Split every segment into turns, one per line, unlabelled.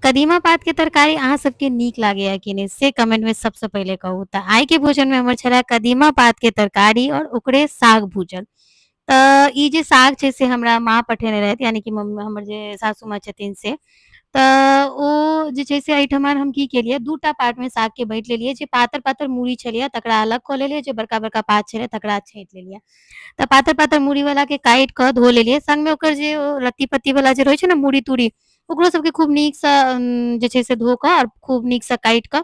कदीमा पातके तरकारी अहाँ सबके नीक लागैया कि नहि से कमेंटमे सबसँ पहिले कहू। तऽ आइके भोजनमे हमर छलै कदीमा पातके तरकारी आओर ओकरे साग भूजल। तऽ ई जे साग छै से हमरा माँ पठेने रहथि, यानी कि मम्मी हमर जे सासू माँ छथिन से। तऽ ओ जे छै से एहिठमन हम की केलियै, दूटा पार्टमे सागके बाँटि लेलियै। जे पातर पातर मूड़ी छलैया तकरा अलग कऽ लेलियै, जे बड़का बड़का पात छलै तकरा छाँटि लेलियै। तऽ पातर पातर मूड़ी वाला के काटि कऽ धो लेलियै, संगमे ओकर जे ओ लत्ती पत्ती वाला जे रहै छै ने मूड़ी तूड़ी, ओकरो सबके खूब नीकसँ जे छै से धो कऽ आओर खूब नीकसँ काटि कऽ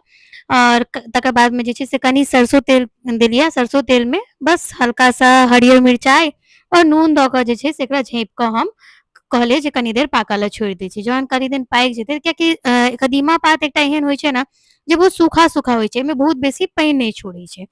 आओर तकर बादमे जे छै से कनि सरसो तेल देलियै। सरसो तेलमे बस हल्का सा हरियर मिरचाइ आओर नून दऽ कऽ जे छै से एकरा झाँपि कऽ हम कहलियै जे कनी देर पाकऽ लए छोड़ि दै छी। जहन कनी दिन पाकि जेतै, कियाकि कदीमा पात एकटा एहन होइ छै ने जे बहुत सूखा सूखा होइ छै, एहिमे बहुत बेसी पानि नहि छोड़ै छै।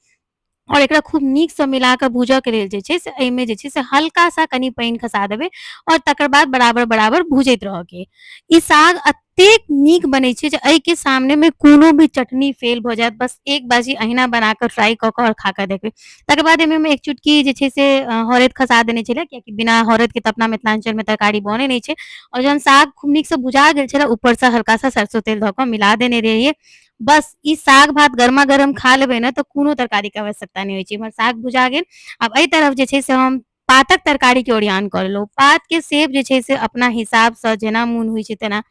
आओर एकरा खूब नीकसँ मिला कऽ भूजऽके लेल जे छै से एहिमे जे छै से हल्का सा कनि पानि खसा देबै आओर तकर बाद बराबर बराबर भूजैत रहऽके। ई साग एतेक नीक बनै छै जे एहिके सामनेमे कोनो भी चटनी फेल भऽ जायत। बस एक बाजी अहिना बना कऽ ट्राई कऽ कऽ आओर खा कऽ देखबै। तकर बाद एहिमे हम एक चुटकी जे छै से हरैद खसा देने छलियै, कियाकि बिना हरैदके तऽ अपना मिथिलाञ्चलमे तरकारी बनै नहि छै। आओर जहन साग खूब नीकसँ भुजा गेल छलै, ऊपरसँ हल्का सा सरसो तेल धऽ कऽ मिला देने रहियै। बस ई साग भात गरमा गरम खा लेबै ने तऽ कोनो तरकारीके आवश्यकता नहि होइ छै। इम्हर साग भुजा गेल, आब एहि तरफ जे छै से हम पातक तरकारीके ओरियान कऽ लेलहुँ। पातके सेप जे छै से अपना हिसाबसँ जेना मोन होइ छै तेना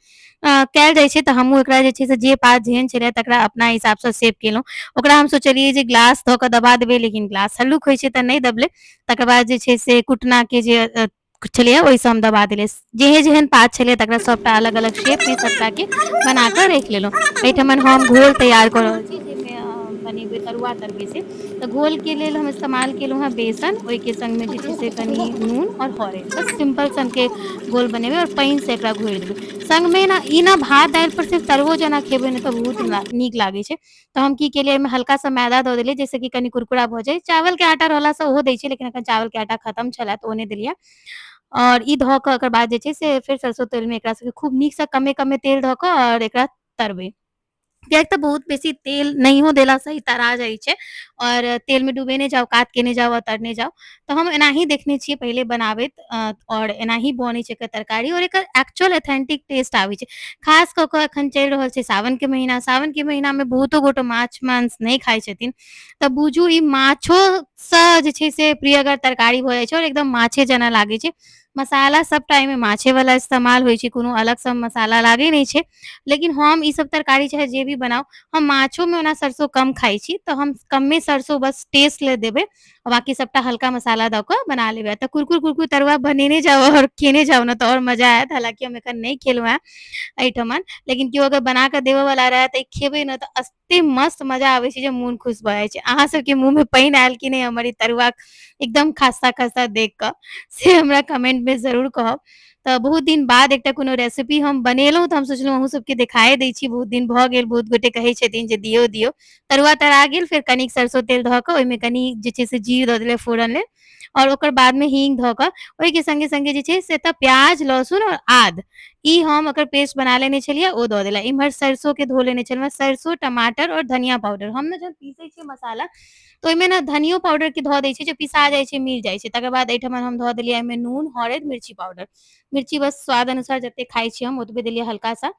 कयल जाइ छै। तऽ हमहूँ एकरा जे छै से जे पात जेहन छलै तकरा अपना हिसाबसँ सेप केलहुँ। ओकरा हम सोचलियै जे ग्लास धऽ कऽ दबा देबै, लेकिन ग्लास हल्लुक होइ छै तऽ नहि दबलै। तकर बाद जे छै से कुटनाके जे छलैया ओहिसँ हम दबा देलियै। जेहन जेहन पात छलै तकरा सबटा अलग अलग शेपमे सबटाके बना कऽ राखि लेलहुँ। एहिठमन हम घोल तैयार कऽ रहल छी जाहिमे बनेबै तरुआ तरबै से। तऽ घोलके लेल हम इस्तेमाल केलहुँ हेँ बेसन, ओहिके संगमे जे छै से कनि नून आओर हरैद। बस सिम्पल सनके घोल बनेबै आओर पानिसँ एकरा घोरि देबै। संगमे ने ई ने भात दालि पर सिर्फ तरुओ जेना खेबै ने तऽ बहुत नीक लागै छै। तऽ हम की केलियै, एहिमे हल्का सा मैदा दऽ देलियै जाहिसँ कि कनि कुरकुरा भऽ जाय। चावलके आटा रहलासँ ओहो दै छै, लेकिन एखन चावलके आटा खतम छलै तऽ ओ नहि देलियै। आओर ई धऽ कऽ ओकर बाद जे छै से फेर सरसो तेलमे एकरा सबके खूब नीकसँ कमे कमे तेल धऽ कऽ आओर एकरा तरबै, किएक तऽ बहुत बेसी तेल नहियो देलासँ ई तरा जाइ छै। आओर तेलमे डुबेने जाउ, कात केने जाउ आओर तरने जाउ। तऽ हम एनाही देखने छियै पहिले बनाबैत आओर एनाही बनै छै एकर तरकारी आओर एकर एक्चुअल ऑथेंटिक टेस्ट आबै छै। खास कऽ कऽ एखन चलि रहल छै सावनके महीना। सावनके महीनामे बहुतो गोटे माछ मांस नहि खाइ छथिन, तऽ बुझू ई माछोसँ जे छै से प्रियगर तरकारी भऽ जाइ छै आओर एकदम माछे जेना लागै छै। मसाला सबटा एहिमे माछे वाला इस्तेमाल होइ छै, कोनो अलगसँ मसाला लागै नहि छै। लेकिन हम ई सब तरकारी चाहे जे भी बनाउ, हम माछोमे ओना सरसो कम खाइ छी, तऽ हम कमे सरसो बस टेस्ट लए देबै, बाकी सबटा हल्का मसाला दऽ कऽ बना लेबै। तऽ कुरकुर कुरकुर तरुआ बनेने जाउ आओर खेने जाउ ने तऽ आओर मजा आयत। हालाँकि हम एखन नहि खेलहुँ हेँ एहिठमन, लेकिन केओ अगर बना कऽ देबऽवला रहए तऽ खेबै ने तऽ एते मस्त मजा आबै छै जे मोन खुश भऽ जाइ छै। अहाँ सबके मुँहमे पानि आयल कि नहि हमर ई तरुआ एकदम खास्ता खास्ता देख कऽ, से हमरा कमेंटमे जरूर कहब। तऽ बहुत दिन बाद एकटा कोनो रेसिपी हम बनेलहुँ तऽ हम सोचलहुँ अहूँ सबके देखाए दै छी। बहुत दिन भऽ गेल, बहुत गोटे कहै छथिन जे दियौ दियौ। तरुआ तरा गेल, फेर कनिक सरसो तेल धऽ कऽ ओहिमे कनि जे छै से जीर दऽ देलियै फोरन लेल आओर ओकर बादमे हींग धऽ कऽ ओहिके संगे संगे जे छै से एतऽ प्याज, लहसुन आओर आद ई हम ओकर पेस्ट बना लेने छलियै, ओ दऽ देलियै। इम्हर सरसोके धो लेने छलहुँ, सरसो, टमाटर आओर धनिया पाउडर। हम ने जहन पीसै छियै मसाला तऽ ओहिमे ने धनियो पाउडरके धऽ दै छियै, जे पिसा जाइ छै, मिल जाइ छै। तकर बाद एहिठमन हम धऽ देलियै एहिमे नून, हरैद, मिर्ची पाउडर। मिर्ची बस स्वाद अनुसार जते खाइ छियै हम ओतबे देलियै हल्का सा।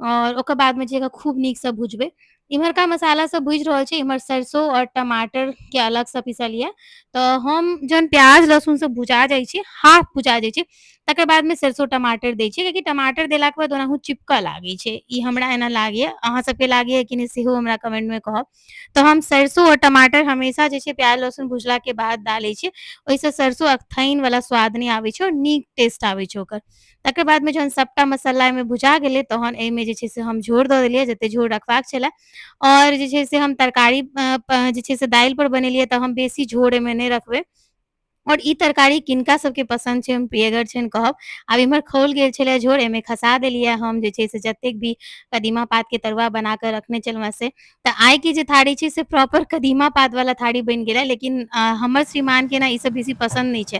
आओर ओकर बादमे जे खूब नीकसँ भुजबै। इम्हरका मसाला सब भुजि रहल छै, इम्हर सरसो आओर टमाटरके अलगसँ पीसलियै। तऽ हम जहन प्याज लहसुन सब भुजा जाइ छै, हाफ भुजा जाइ छै, तकर बादमे सरसो टमाटर दै छियै, कियाकि टमाटर देलाके बाद ओनाहु चिपकऽ लागै छै। ई हमरा एना लागैए, अहाँ सबके लागैए कि नहि सेहो हमरा कमेंटमे कहब। तऽ हम सरसो आओर टमाटर हमेशा जे छै प्याज लहसुन भुजलाके बाद डालै छियै, ओहिसँ सरसो अकथैन वाला स्वाद नहि आबै छै आओर नीक टेस्ट आबै छै ओकर। तकर बादमे जहन सबटा मसाला एहिमे भुजा गेलै तहन एहिमे जे छै से हम झोर दऽ देलियै जते झोर रखबाक छलै। आओर जे छै से हम तरकारी जे छै से दालि पर बनेलियै तऽ हम बेसी झोर एहिमे नहि रखबै। आओर ई तरकारी किनका सबके पसन्द छै, हम प्रियगर छनि कहब। आब इम्हर खौल गेल छलै झोर, एहिमे खसा देलियै हम जे छै से जतेक भी कदीमा पातके तरुआ बना कऽ रखने छलहुँ हेँ से। तऽ आइके जे थारी छै से प्रॉपर कदीमा पातवला थारी बनि गेलै, लेकिन हमर श्रीमानके ने ई सब बेसी पसन्द नहि छै,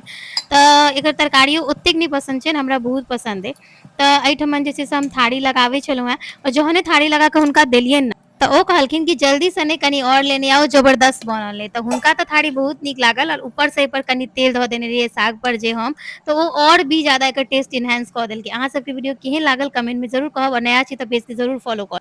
तऽ एकर तरकारियो ओतेक नहि पसन्द छनि, हमरा बहुत पसन्द अइ। तऽ एहिठमन जे छै से हम थारी लगाबै छलहुँ हेँ आओर जहने थारी लगा कऽ हुनका देलियनि ने तऽ ओ कहलखिन कि जल्दी से ने कनि और लेने आउ, जबरदस्त बनल अइ। तऽ हुनका तऽ थारी बहुत नीक लागल और ऊपर से एहि पर कनि तेल धऽ देने रहियै साग पर जे हम, तऽ ओ और भी ज्यादा एकर टेस्ट इनहेंस कऽ देलकै। अहाँ सबके वीडियो केहन लागल कमेंट में जरूर कहब और नया छी तऽ पेज के जरूर फॉलो करब।